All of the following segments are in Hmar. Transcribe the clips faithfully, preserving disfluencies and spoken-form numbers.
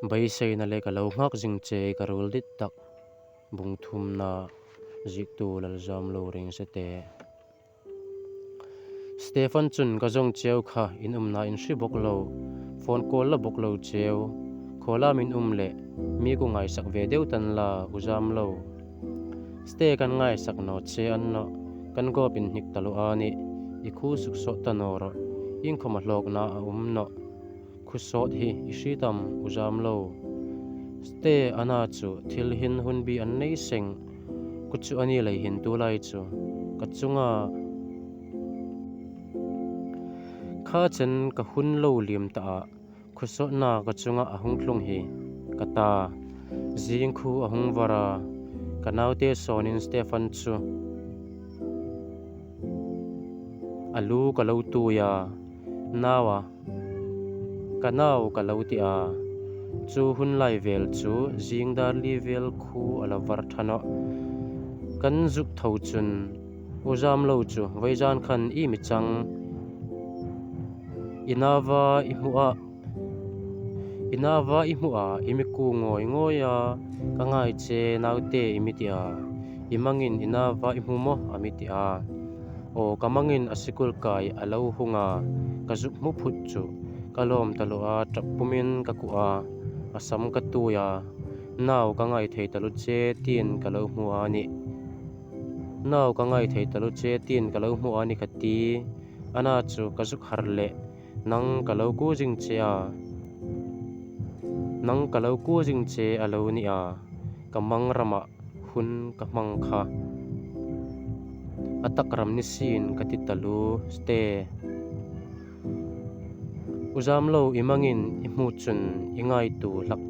Beiseina le ka lo nghak zing che ka ruol dit tak. Bung thumna, ziektu Lalzamlo Ringsete. Stefan chun ka zawng cheu kha, in umna in hre bawk lo, phone call la bawk lo cheu, khaw lam in um leh, mi ku ngaisak ve deu tan la, U Zamlo. Ste, kan ngaisak naw che a ni nawh, kan gawp inhnik taluo a nih, i khu suksawt ta naw rawh, iengkhawm a hlawkna a um nawh. Khu sawt hi i hriet am, U Zamlo? Ste, a na chu thil hin hunbi an nei seng. Khu chu a ni lei hin tulai chu ka chunga, kha chen ka hun lo liem ta a, khu sawtna ka chunga a hung tlung hi, ka ta. Zing khu a hung var a, ka naute sawnin Stefan chu a lu ka lo tui a, nau a, ka nau ka lo ti a. Chu hun lai vel chu zing dar li vel khu a la var tha nawh. Kan zuk tho chun U Zamlo chu, vawizan khan i mi chang, i nau va i hmu a, i nau va i hmu a, i mi ku ngawi ngawi a, ka ngai che naute i mi ti a, i mangin i nau va i hmu maw a mi ti a. Aw, ka mangin a sikul kai a lo hung a, ka zuk hmu phut chu ka lawm taluo a, ṭap pumin ka ku a, a sam ka tui a, nau ka ngai thei taluo che tiin ka lo hmu a nih. Nau ka ngai thei taluo che tiin ka lo hmu a ni kha ti, a na chu ka zuk har leh, nang ka lo ku zing che a, nang ka lo ku zing che a lo ni a, ka mang rama hun ka hmang kha. A tak ram ni sien ka ti taluo, Ste. U Zamlo i mangin i hmu chun i ngaituo hlak.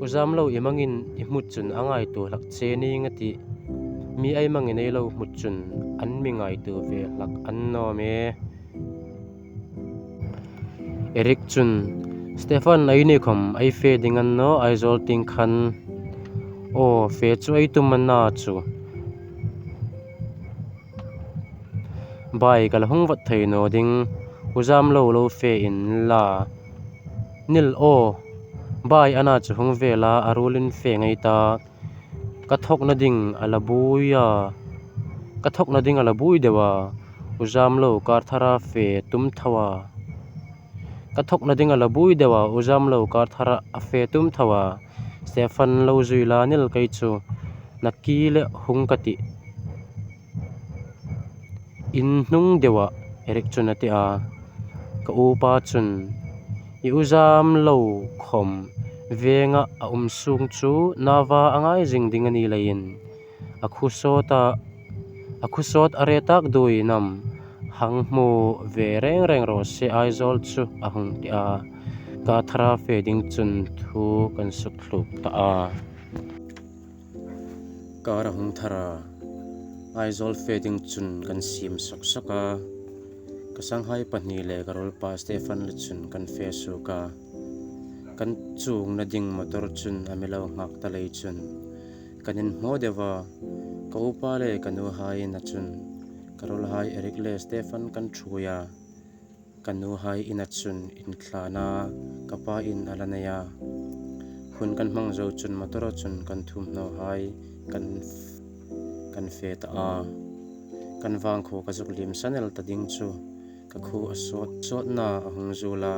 U Zamlo i mangin i hmu chun a ngaituo hlak che ning a tih. Mi ei mangin ei lo hmu chun an mi ngaituo ve hlak an nawm e. Eric chun, Stefan, eini khawm ei fe ding a ni nawh, Aizawl tieng khan. Aw, fe chu ei tum a na chu. Bai ka la hung vat thei naw ding, U Zamlo lo fe inla. Nil aw, bai a na chu hung ve la, a ruolin fe ngei ta. Ka thawkna ding a la buoi a. Ka thawkna ding a la buoi deu a, U Zamlo kar thara fe tum tho a. Ka thawkna ding a la buoi deu a, U Zamlo kar thara a fe tum tho a. Stefan lo zui la, Nil, kei chu na ki le hung ka tih. In hnung deu a, Eric chun a ti a. Ka upa chun, i U Zamlo khawm venga a um sung chu nau va a ngai zing ding a ni leiin, a khu sawt a, a khu sawt a re tak duoin am, hang hmu ve reng reng raw se, Aizawl chu, a hung ti a. Kar thara fe ding chun thu kan suk thluk ta a. Kar a hung thar a, Aizawl fe ding chun kan siem sawk sawk a. Ka sanghai pahni le ka ruolpa Stefan le chun kan fe suok a. Kan chuongna ding motor chun a mi lo nghak ta lei chun kan inhmaw deu a, ka upa le ka nuhai ina chun, ka ruolhai Eric le Stefan kan ṭhuoi a. Ka nuhai ina chun inthlana ka pa in a la nei a. Hun kan hmang zo chun motor-a chun kan thuomhnawhai kan, kan fe ta a. Kan vangkhuo ka zuk liem san el ta ding chu ka khu a sawt sawtna a hung zuol a.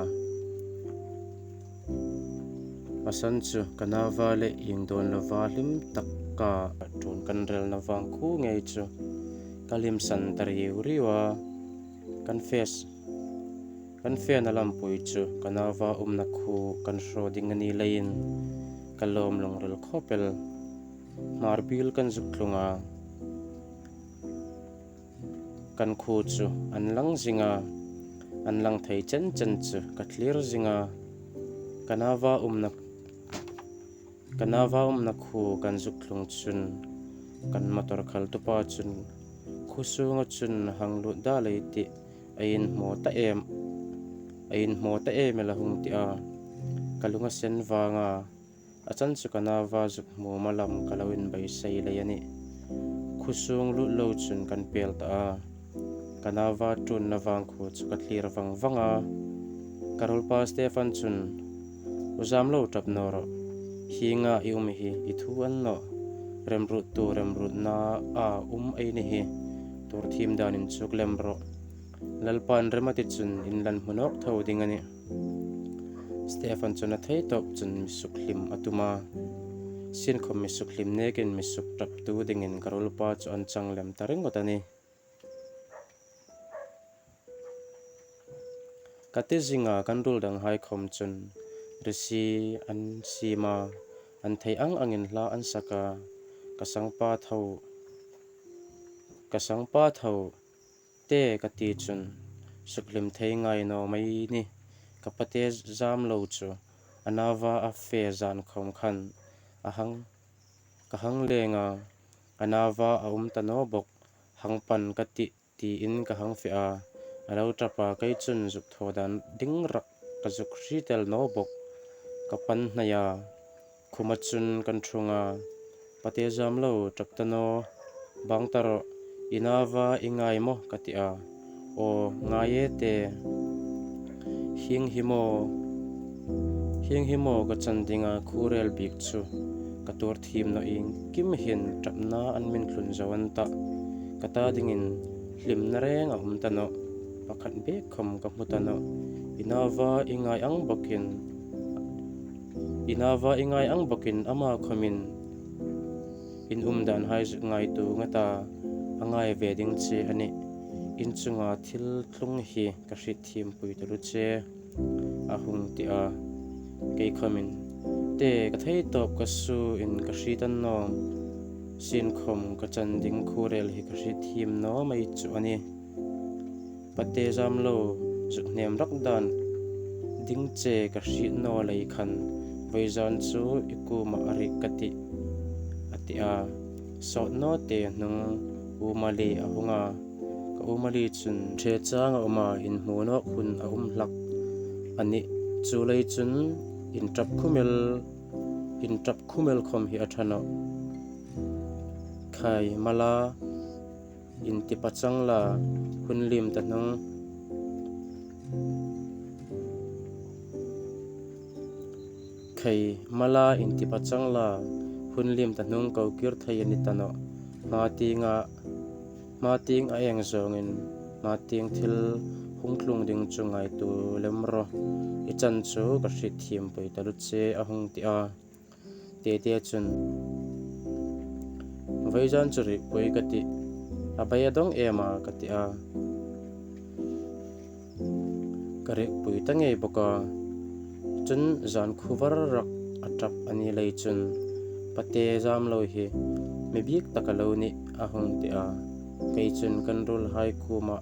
A san chu ka nau va le ieng dawn lova hlim taka ṭuon kan relna vangkhuo ngei chu ka liem san ta riu riu a. Kan fe s-, kan fena lampui chu ka nau va umna khuo kan hraw ding a ni leiin ka lawm lungril khawp el. Hmarbiel kan zuk tlung a. Kan khuo chu an lang zing a, an lang thei chen chen chu ka thlir zing a. Ka nau va umna, ka nau va umna khuo kan zuk tlung chun kan motor khaltupa chun, khuo sunga chun hang lut dal ei tih, a inhmaw ta em, a inhmaw ta em el a hung ti a. Ka lung a sen vang a. A chan chu ka nau va zuk hmu malam ka lo inbeisei lei a nih. Khuo sung lut lo chun kan pel ta a. Ka nau va ṭuonna vangkhuo chu ka thlir vang vang a. Ka ruolpa Stefan chun, U Zamlo, ṭap naw rawh. Hienga i um hi i thu a ni nawh. Remruottu remruotna a um ei ni hi. Tuor thiem dan inchuk lem rawh. Lalpan rem a ti chun inlan hmu nawk tho ding a nih. Stefan chun a thei tawp chun mi sukhlim a tum a. Sienkhawm mi sukhlim nekin mi sukṭaptu dingin ka ruolpa chu an chang lem ta ringawt a nih. Ka ti zinga, kan ruol danghai khawm chun risi an siem a, an thei ang angin hla an sak a. Ka sangpa tho, ka sangpa tho te ka ti chun sukhlim thei ngai naw mei ni. Ka pate Zamlo chu a nauva a fe zan khawm khan a hang, ka hang leng a, a nauva a um ta naw bawk, hang pan ka tih, tiin ka hang fe a. A lo ṭap a, kei chun zuk thaw dan ding rak ka zuk hriet el naw bawk. Ka pan hnai a, khuma chun kan ṭhung a. Pate Zamlo, ṭap ta naw, bang ta rawh, i nauva i ngai maw ka ti a. Aw, ngai e te. Hieng hi maw, hieng hi maw ka chan dinga khuorel bik chu. Ka tuor thiem naw iengkim hin ṭapna an min tlun zo an tah. Ka ta dingin hlimna reng a um ta nawh. Pakhat bek khawm ka hmu ta nawh. I nauva i ngai ang bawkin, i nauva i ngai ang bawkin ama khawmin in um dan hai zuk ngaituo nghat a, a ngai ve ding che a nih. In chunga thil tlung hi ka hriet thiempui taluo che, a hung ti a. Kei khawmin, te, ka thei tawp ka suin ka hriet a ni naw. Sienkhawm ka chan ding khuorel hi ka hriet thiem naw mei chu a nih. Pate Zamlo, zuk hnem rak dan ding che ka hriet naw lei khan, vawizan chu i kuoma a rik ka tih, a ti a. Sawt naw te hnung u Mali a hung a. Ka u Mali chun ṭhe chang a um a, inhmu nawk hun a um hlak a nih. Chuleiin chun inṭap khum el, inṭap khum el khawm hi a ṭha nawh. Khai mala, inti pachang la, hun liem ta hnung. Khai mala, inti pachang la, hun liem ta hnung ko kir thei a ni ta nawh. Hma tienga, hma tieng a eng zawngin, hma tieng thil hung tlung ding chu ngaituo lem rawh. I chan chu ka hriet thiempui taluo che, a hung ti a. Tete chun, vawizan chu riekpui ka tih, a bei a dawng em a ka ti a. Ka riekpui ta ngei bawk a. Chun zan khuo var rak a ṭap a ni lei chun, pate Zamlo hi mi bik tak a lo nih, a hung ti a. Kei chun kan ruolhai kuoma